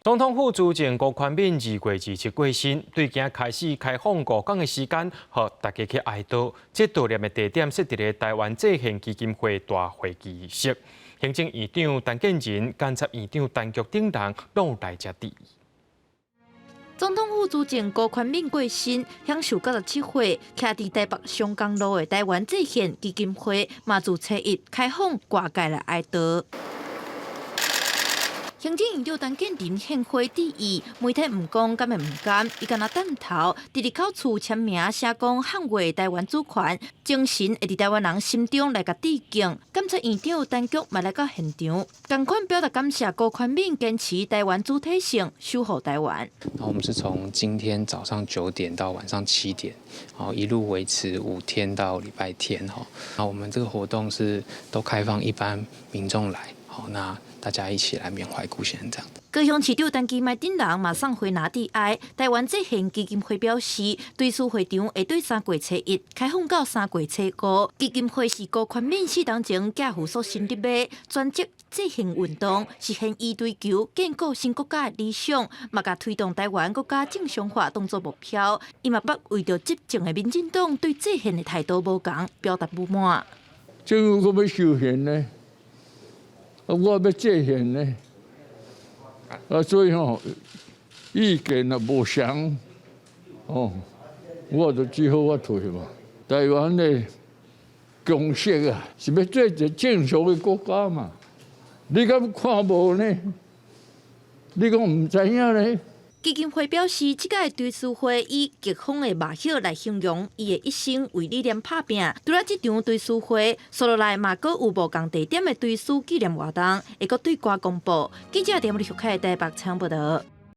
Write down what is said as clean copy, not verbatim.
總統府資政辜寬敏2月27過身，對今開始開放5工的時間，予大家去哀悼。這悼念的地點設佇咧臺灣制憲基金會大會議室。行政院長陳建仁、監察院長陳菊等人攏來遮致意。總統府資政辜寬敏過身，享壽97歲，徛佇台北松江路的臺灣制憲基金會，嘛自初一開放外界來哀悼。行政院長陳建仁獻花致意，媒體毋講，敢會毋甘？伊干焦探頭，佇入口處簽名寫講捍衛臺灣主權，精神會佇臺灣人心中來共致敬。監察院長陳菊嘛來到現場，仝款表達感謝辜寬敏堅持臺灣主體性，守護臺灣。那我們是從今天早上9點到晚上7點，好，一路維持5天到禮拜天哈。那我們這個活動是都開放一般民眾來，好，那大家一起來緬懷辜先生這樣。高雄市長陳其邁等人嘛送花籃致哀。臺灣制憲基金會表示，追思會場會對3月初一開放到3月初五。基金會是辜寬敏死當前寄付所成立的專職制憲運動，實現伊追求建構新國家的理想，嘛共推動臺灣國家正常化當作目標。伊嘛捌為著執政的民進黨對制憲的態度無仝，表達不滿。政府閣欲修憲呢？啊，我欲制憲呢？啊，所以吼，意見啊無相，哦，我就只好我退嘛。臺灣的共識啊，是欲做一个正常的國家嘛？你敢看無呢？你講毋知影呢？基金會表示，這屆追思會以逆風的麻葉來形容伊的一生為理念拍拚。除了這場追思會，紲落來嘛閣有無仝地點的追思紀念活動，會閣對外公布。記者點入陸續開台北採訪報道。